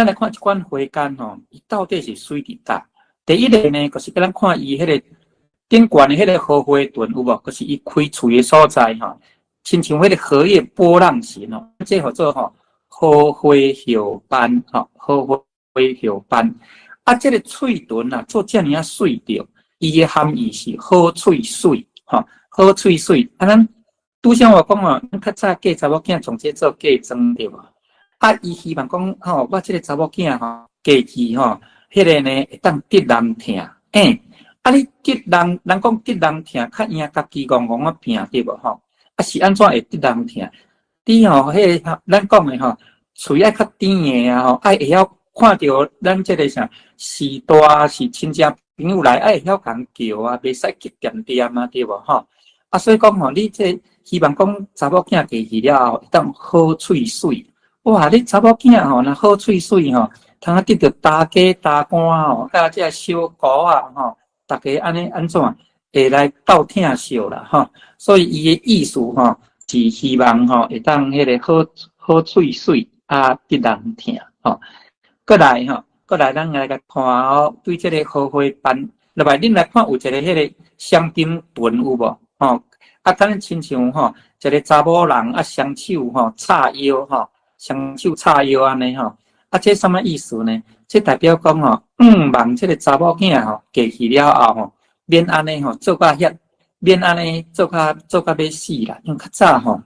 咱來看這款花間吼，伊到底是媠佇佗？第一个呢，就是叫咱看伊彼个頂懸的彼个荷花脣有無？就是伊開喙的所在吼，親像彼个荷葉波浪形哦，這號做吼荷花葉瓣吼，荷花葉瓣。啊，這个喙脣啊，做遮爾仔媠著，伊的含義是好喙媠吼，好喙媠。啊，咱拄才我講哦，咱較早嫁查某囝從這做嫁妝對無？啊，伊希望講吼，我這个查某囝吼嫁去吼，彼个呢會當得人疼，欸，啊你得人，人講得人疼，較贏家己戇戇仔拼對無吼？啊是按怎會得人疼？你吼，彼个咱講的吼，喙愛較甜的啊吼，愛會曉看著咱這个啥序大是親戚朋友來，愛會曉共叫啊，袂使激恬恬啊，對無吼？啊，所以講吼，你這希望講查某囝嫁去了後會當好喙媠。哇！你查某囝吼，若好喙媠吼，通啊得著大家大官吼，佮這个小姑仔吼，逐家按呢按怎會來鬥疼惜啦吼。所以伊的意思吼，是希望吼會當彼个好好喙媠啊，得人疼吼。過來吼，過來咱來共看哦，對這个荷花瓣，落來恁來看有一个彼个雙頂盤有無？吼，啊，敢親像吼一个查某人啊，雙手吼叉腰吼。雙手叉腰按呢吼，啊，這啥物意思呢？這代表講吼，望這个查某囝吼嫁去了後吼，免按呢吼做甲遐，免按呢做甲欲死啦。因為較早吼，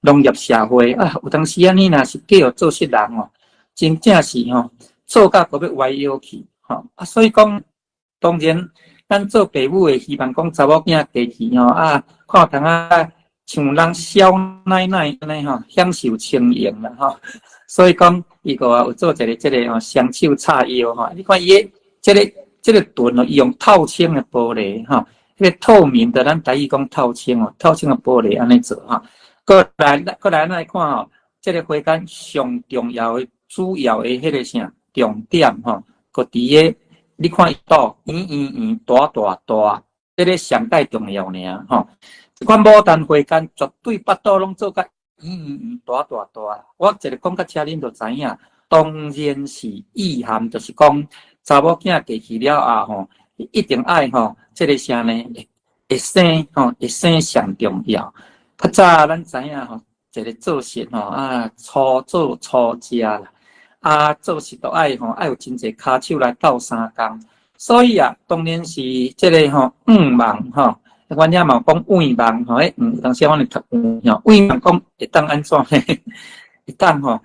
農業社會啊，有當時啊，你若是嫁予做穡人吼，真正是吼做甲閣欲歪腰去吼。啊，所以講，當然咱做爸母的希望講查某囝嫁去吼啊，看通啊。像人少奶奶按呢吼，享受清榮啦吼，所以講伊個有做一个這个吼雙手叉腰吼，你看伊的這个這个脣哦，伊用透清的玻璃吼，彼个透明的，咱台語講透清哦，透清的玻璃按呢做吼。過來，過來，咱來看吼，這个花間上重要的、主要的彼個啥重點吼，閣佇个你看伊肚圓圓圓大大大，這个上蓋重要爾吼。這款牡丹花間絕對腹肚攏做甲圓圓圓大大大。我一个講到遮，恁就知影，當然是意涵，就是講查某囝嫁去了後吼，一定愛吼，這个啥呢？會生吼，會生上重要。較早咱知影吼，一个做穡吼啊，粗做粗食啦，啊做穡都愛吼，愛有真濟跤手來鬥相共。所以啊，當然是這个吼向望吼。阮遐嘛有講願望吼，欸，有當時阮會讀吼，願望講會當按怎？會當吼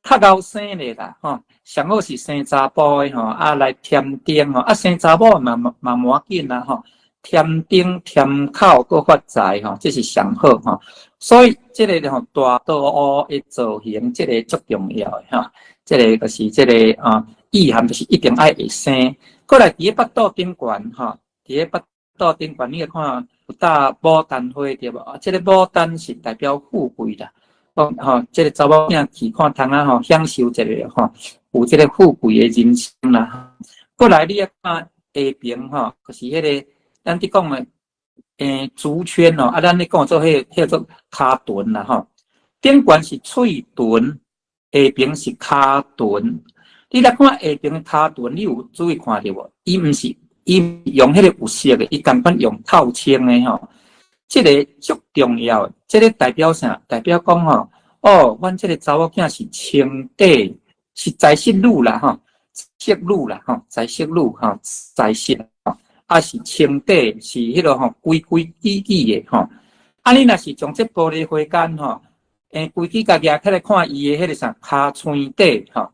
較𠢕生咧啦吼，上好是生查埔的吼，啊來添丁吼，啊生查某嘛嘛無要緊啦吼，添丁添口閣發財吼，這是上好吼。所以這个吼大肚烏的造型，這个足重要的吼，這个就是這个啊意涵，就是一定愛會生。過來佇个腹肚頂懸吼，佇个腹肚頂懸，你會看有搭牡丹花對無？啊，這个牡丹是代表富貴啦。講吼，這个查某囝去看通啊吼，享受一个吼，有這个富貴的人生啦。過來你愛看下爿吼，就是彼个咱佇講的竹圈哦，啊，咱咧講做彼个彼做跤脣啦吼。頂懸是喙脣，下爿是跤脣。你來看下爿的跤脣，你有注意看著無？伊毋是伊用彼个有色的，伊仝款用透清的吼。這个足重要，這个代表啥？代表講吼，哦，阮這个查某囝是清底，是在室女啦吼，室女啦吼，在室女吼，在室吼，啊是清底，是彼个吼規規矩矩的吼。啊，你若是將這玻璃花間吼，規矩共舉起來看伊的彼个啥跤喙底吼，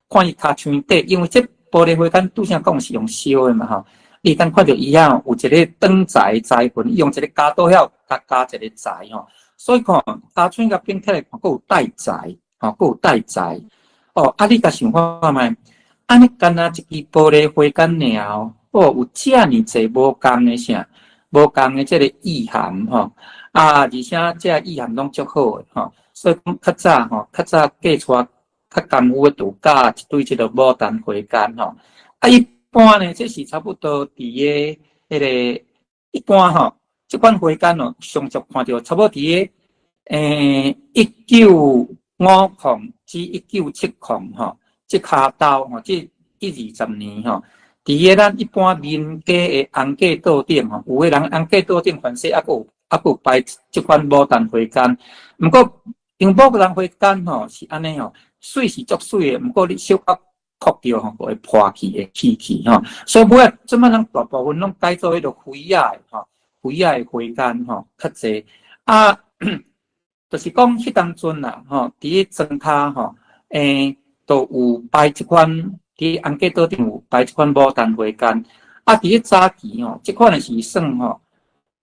看伊跤喙底，因為這玻璃花間拄才講是用燒的嘛吼。你會當看著伊遐有一个長財財運，伊用一个鉸刀遐共加一个財吼，所以看跤喙共反起來看，閣有帶財吼，閣有帶財哦。啊，你共想看覓？按呢干焦一支玻璃花間爾哦，有遮爾濟無仝的啥，無仝的這个意涵吼。啊，而且這个意涵攏足好的吼，所以講較早吼，較早嫁娶較艱苦的，就咬一對這个牡丹花間吼。啊，一般呢，這是差不多佇个彼个一般吼，這款花間哦，上俗看著差不多佇个1950至1970吼，這跤兜吼，這一二十年吼，佇個咱一般民家的紅架桌頂吼，有的人紅架桌頂凡勢猶閣有擺這款牡丹花矸。毋過因為牡丹花矸吼是按呢吼，媠是足媠的，毋過你小可磕著吼，就會破去會起去吼。所以尾仔這擺咱大部分攏改做彼個花仔的吼，花仔的花矸吼較濟。啊，就是講彼當陣啦吼，佇個莊跤吼，都有擺這款，佇紅架桌頂有擺這款牡丹花矸。啊，佇個早期吼，這款的是算吼，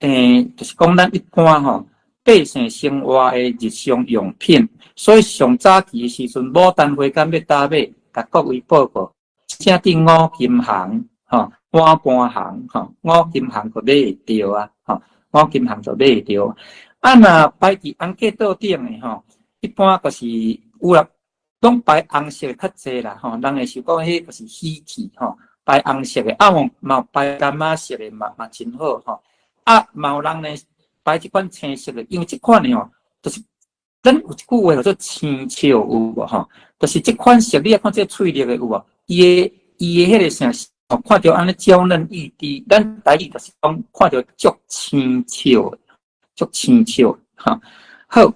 就是講咱一般吼，百姓生活的日常用品。所以上早期的時陣，牡丹花矸欲佗買，共各位報告，請佇五金行吼，碗盤行吼，五金行就買會著啊，吼，五金行就買會著。啊，若擺佇紅架桌頂的吼，一般就是有啦，攏擺紅色的較濟啦，吼，人會想講彼就是喜氣吼，擺紅色的，啊，嘛有擺柑仔色的嘛嘛真好吼。啊，嘛有人呢擺這款青色的，因為這款的吼，就是咱有一句話叫做青笑有無吼？就是這款色，你愛看這翠綠的有無？伊的彼個啥，看著按呢嬌嫩欲滴，咱台語就是講看著足青笑，足青笑吼。好，